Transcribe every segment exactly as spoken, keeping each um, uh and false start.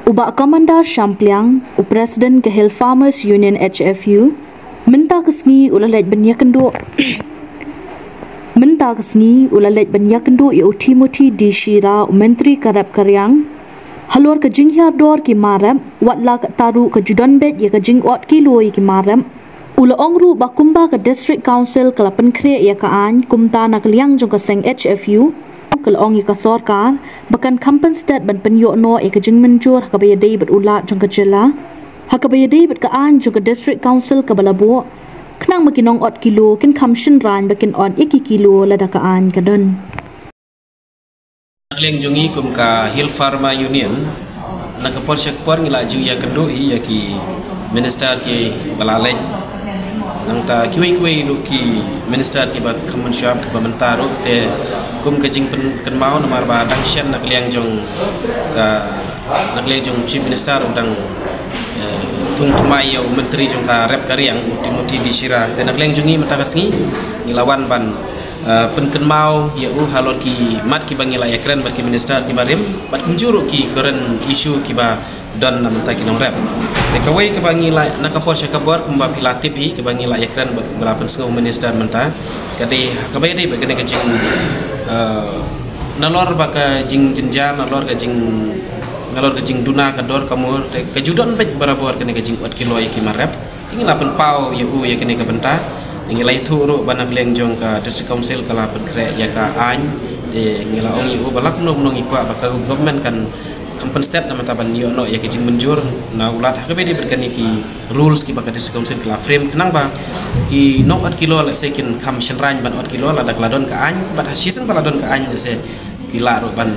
U Bah Commander Shampliang, u President ka Hill Farmers Union H F U, mynta ka sngi u la leit ban ïakynduh mynta ka sngi u la leit ban ïakynduh ïa u Timothy D Shira, u Myntri ka rep ka riang, halor ka jinghiar dor ki mar rep, wat la katta ruh ka ju don beit ïa ka jingot kilo ïa ki mar rep. U la ong ruh ba kumba ka District Council ka la pynkhreh ïa ka aiñ, kumta na ka liang jong ka seng H F U ka la ong ïa ka sorkar ba kan kham pynstet ban pynïoh noh ïa ka jingmynjur ha kaba ïadei bad u lad jong ka jylla, ha kaba ïadei bad ka aiñ jong ka District Council kaba la buh, khnang ba ki nongot kilo kin kham shynraiñ ba kin ot ïa ki kilo lada ka aiñ ka don. Na ka liang jong ngi kum ka Hill Farmer Union, na ka por sha ka por ngi la ju ïakynduh hi ïa ki minister kiba la leit. Nangta kiwei kiwei ruh ki minister kiba kham mynshuwa kiba mynta ruh, te kum ka jingpyn-, kynmaw namar ba dang shen na ka liang jong ka, na ka liang jong Chief Minister u dang, eh, thung thymmai ïa u Myntri jong ka rep ka riang, u Timothy D Shira. Te na ka liang jong ngi mynta ka sngi ngi la wan ban eh, pynkynmaw ïa u halor ki mat kiba ngi la ïakren bad ki minister kiba rim, bad kumjuh ruh ki current issue kiba don na bynta ki nongrep. Te kawei kaba ngi la, na ka por sha ka por kumba phi la tip hi, kaba ngi la ïakren bad ba la pynsngew minister mynta, ka dei kaba ïadei bad kane ka jing, eh, nalor ba ka jingjynjar, nalor ka jing, nalor ka jingduna ka dor ka mur, te ka ju don beit barabor kane ka jingot kilo ïa ki mar rep. Te ngi la pynpaw ïa u ïa kane ka bynta. Te ngi la ïathuh ruh ba na ka liang jong ka District Council ka la pynkhreh ïa ka aiñ. Te ngi la ong ïa u ba lada kumno kumno ngi kwah ba ka government kan kham pynstet na bynta ban ïoh noh ïa ka jingmynjur na u lad ha kaba ïadei bad kane ki rules kiba ka District Council ka la frame, khnang ba ki nongot kilo lehse kin kham shynraiñ ban ot kilo lada ka la don ka aiñ, bad ha shisien ba la don ka aiñ lehse ki lah ruh ban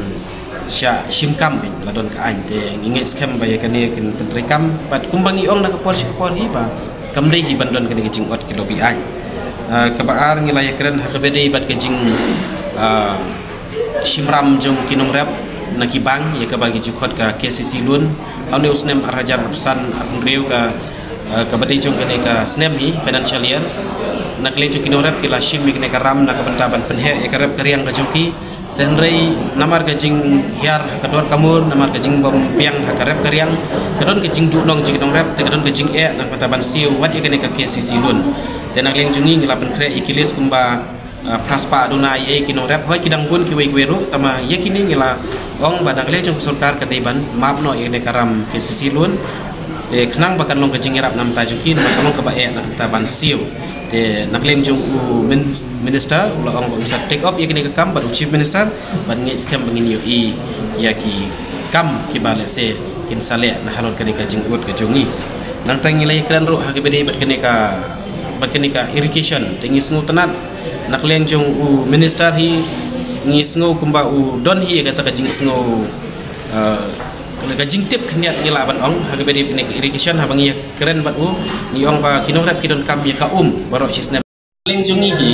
shah shim kam, la don ka aiñ. Te ngi ngeit skhem ba ïa kane kin pyntreikam, bad kumba ngi ong na ka por sha ka por hi ba kam dei hi ban don kane ka jingot kilo beiñ aiñ. Ah, kaba ar ngi la ïakren ha kaba ïadei bad ka jing, ah, shim ram jong ki nongrep na ki bank, ïa kaba ki ju khot ka K C C loan. Ha une u snem ar hajar arphew san arphew hynriew ka, ah, kaba dei jong kane ka snem hi, financial year, na ka liang jong ki nongrep ki la shim ïa kane ka ram na ka bynta ban pynheh ïa ka rep ka riang ka jong ki. Te hynrei namar ka jinghiar ha ka dor ka mur, namar ka jingbym biang ha ka rep ka riang, ka don ka jingduhnong jong ki nongrep, te ka don ka jingeh na ka bynta ban siew wat ïa kane ka K C C loan. Te na ka liang jong ngi ngi la pynkhreh ïa ki list kumba, ah, phra spah duna ïa ki nongrep, hooid ki dang bun kiwei kiwei ruh, tangba ïa kine ngi la ong ba na ka liang jong ka sorkar ka dei ban map noh ïa kane ka ram K C C loan. Te khnang ba kan long ka jingïarap na bynta jong ki, namar ka long kaba eh na ka bynta ban siew. Te na ka liang jong u min-, minister u la ong ba un sa take up ïa kane ka kam bad u chief minister, bad ngeit skhem ba ngin ïohi ïa ki kam kiba lehse kin sa leh na halor kane ka jingot ka jong ngi. Nangta ngi la ïakren ruh ha kaba ïadei bad kane ka, bad kane ka irrigation. Te ngi sngewtynnat na ka liang jong u minister hi, ngi sngew kumba u don hi ïa kata ka jingsngew, eh, ka jingtip khyndiat ngi lah ban ong ha kaba ïadei bad kane ka irrigation, haba ngi ïakren bad u ngi ong ba ki nongrep ki donkam ïa ka um baroh shi snem. Liang jong ngi hi,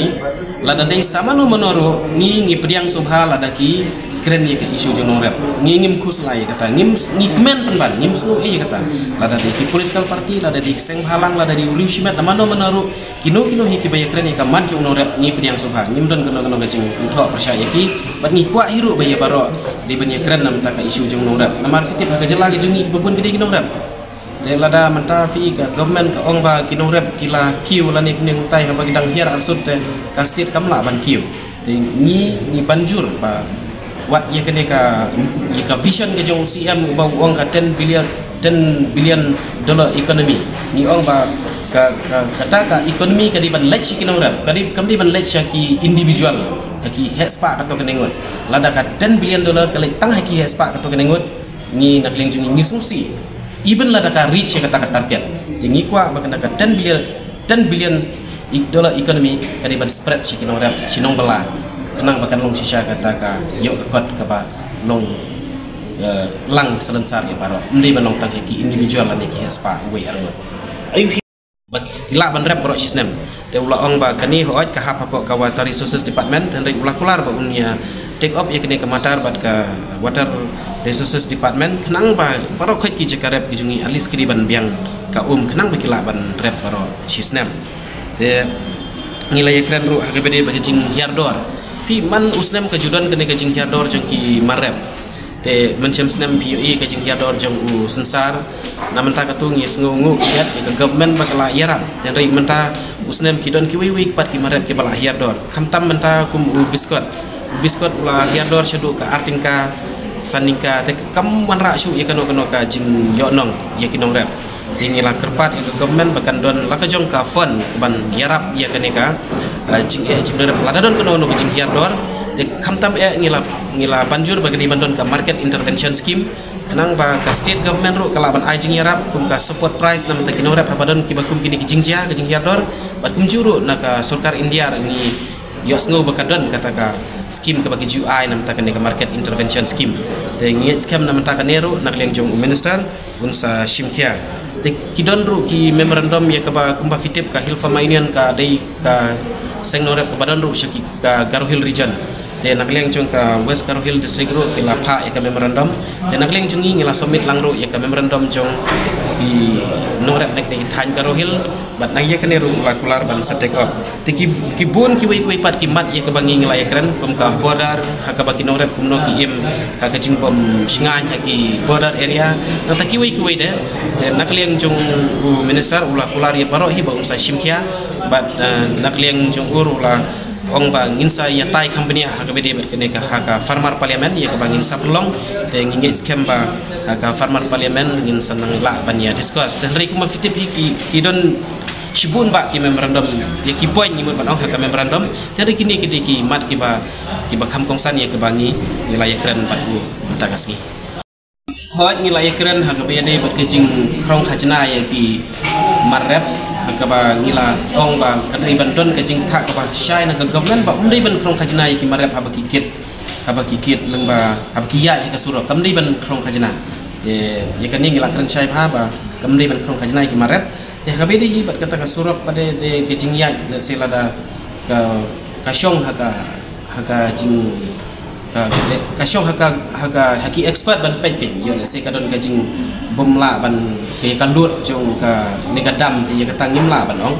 lada dei sa mano mano ruh ngi, ngi pdiang sngewbha lada ki kren ïa ka issue jong nongrep. Ngi ngim khuslai ïa kata, ngim, ngi kmen pynban, ngim sngew ei ïa kata. Lada dei ki political party, lada dei ki seng bhalang, lada dei u riew shimet, na mano mano ruh, kino kino hi kiba ïakren ïa ka mat jong nongrep, ngi pdiang sngewbha, ngim don kano kano ka jingthoh pyrshah ïa ki, bad ngi kwah hi ruh ba ïa baroh dei ban ïakren na bynta ka issue jong nongrep. Namar phi tip ha ka jylla ka jong ngi kiba bun ki dei ki nongrep. Te lada mynta phi, ka government ka ong ba ki nongrep ki la kiew lane kumne kumtai, haba ki dang hiar arsut te ka state kam lah ban kiew. Te ngi, ngi ban jur ba wat ïa kane ka, ïa ka vision ka jong u C M uba u ong ka ten billion, ten billion dollar economy. Ngi ong ba ka, ka, kata ka economy ka dei ban leit sha ki nongrep, ka dei, kam dei ban leit sha ki individual, ha ki hehspah katto katne ngut. Lada ka ten billion dollar ka leit tang ha ki hehspah katto katne ngut, ngi na ka liang jong ngi ngi sngewsih. Even lada ka reach ïa kata ka target, te ngi kwah ba kata ka ten billion, ten billion e-, dollar economy ka dei ban spread sha ki nongrep, sha ki nongbylla, khnang ba kan long shisha kata ka ïoh ka kot kaba long, eh, lang salonsar ïa baroh. Ym dei ban long tang ha ki individual lane ki hehspah uwei arngut. Ba ki lah ban rep baroh shi snem. Te u la ong ba kane hooid ka hap hapoh ka Water Resources Department, hynrei u la kular ba un ïa take up ïa kane ka matter bad ka Water Resources Department, khnang ba baroh khoit ki jaka rep ki jong ngi at least ki dei ban biang ka um, khnang ba ki lah ban rep baroh shi snem. Te ngi la ïakren ruh ha kaba ïadei bad ka jinghiar dor. Phi, man u snem ka ju don kane ka jinghiar dor jong ki mar rep. Te mynshem snem phi ïohi ka jinghiar dor jong u synsar. Na mynta katu ngi sngew nguh ïa ka government ba ka la ïarap. Te hynrei mynta u snem ki don kiwei wei pat ki marep kiba la hiar dor. Khamtam mynta kum u biskot. U biskot u la hiar dor shaduh ka ar tyngka, san tyngka, te kam wanrah shuh ïa kano kano ka jingïohnong ïa ki nongrep. Te ngi la kyrpad ïa ka government ba kan don la ka jong ka fund ban ïarap ïa kane ka, eh, jingeh jingnongrep. Lada don kano kano ka jinghiar dor, te khamtam eh ngi la, ngi la ban jur ba ka dei ban don ka market intervention scheme. Khnang ba ka state government ruh ka lah ban ai jingïarap kum ka support price na bynta ki nongrep haba don kiba kum kine ki jingjia ka jinghiar dor. Bad kumjuh ruh na ka sorkar India ruh ngi ïohsngew ba ka don kata ka scheme kaba ki ju ai na bynta kane ka market intervention scheme. Te ngi ngeit skhem na bynta kane ruh na ka liang jong u minister un sa shim khia. Te ki don ruh ki memorandum ïa kaba kumba phi tip ka Hill Farmer Union ka dei ka seng nongrep kaba don ruh sha ki ka Garo Hill region. Te na ka liang jong ka West Garo Hill District ruh ki la phah ïa ka memorandum. Te na ka liang jong ngi ngi la submit lang ruh ïa ka memorandum jong ki nongrep na ki thaiñ Garo Hill. Bad na ïa kane ruh la kular ban sa take up. Te ki, ki bun kiwei kiwei pat ki mat ïa kaba ngi ngi la ïakren kum ka border ha kaba ki nongrep kumno ki im ha ka jingbym shngaiñ ha ki border area. Nangta kiwei kiwei de. Te na ka liang jong u minister u la kular ïa baroh hi ba un sa shim khia. Bad, eh, na ka liang jong u ruh u la ong ba ngin sa ïatai kham bniah ha kaba ïadei bad kane ka ha ka farmer parliament ïa kaba ngin sa pynlong. Te ngi ngeit skhem ba ha ka farmer parliament ngin sa nang lah ban ïa discuss. Te hynrei kumba phi tip hi ki, ki don shibun bah ki memorandum ïa ki point ngi mut ban ong ha ka memorandum. Te hynrei kine ki dei ki mat kiba, kiba kham kongsan ïa kaba ngi, ngi la ïakren bad u mynta ka sngi. Hooid ngi la ïakren ha kaba ïadei bad ka jingkhrong khajna ïa ki marep, ha kaba ngi la ong ba ka dei ban don ka jingthah kaba shai na ka government ba um dei ban khrong khajna ïa ki marep haba ki kit, haba ki kit lyngba, haba ki ïaid ha ka surok, kam dei ban khrong khajna. Te ïa kane ngi la kren shai bha ba kam dei ban khrong khajna ïa ki marep. Te ha kaba ïadei hi bad kata ka surok ba dei, dei ka jingïaid, let's say lada ka, ka shong ha ka, ha ka jing, ka, ka shong ha ka, ha ka, ha ki expert ban peit peit, ïoh let's say ka don ka jingbym lah ban, ka, ka lut jong kane ka dam te ïa kata ngim lah ban ong.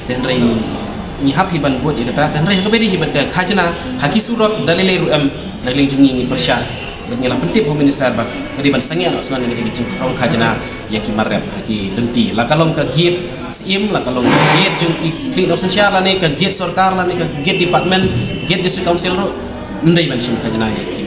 Te hynrei ngi hap hi ban bud ïa kata, te hynrei ha kaba ïadei hi bad ka khajna ha ki surok da lei lei ruh em, na ka liang jong ngi ngi pyrshah. Bad ngi la pyntip ha u minister ba ka dei ban sangeh noh shuwa ïa ka jingkhrong khajna ïa ki marep ha ki lynti. La ka long ka gate syiem, la ka long ka gate jong ki khlieh nongsynshar lane ka gate sorkar lane ka gate department, gate district council ruh, ym dei ban shim khajna ïa ki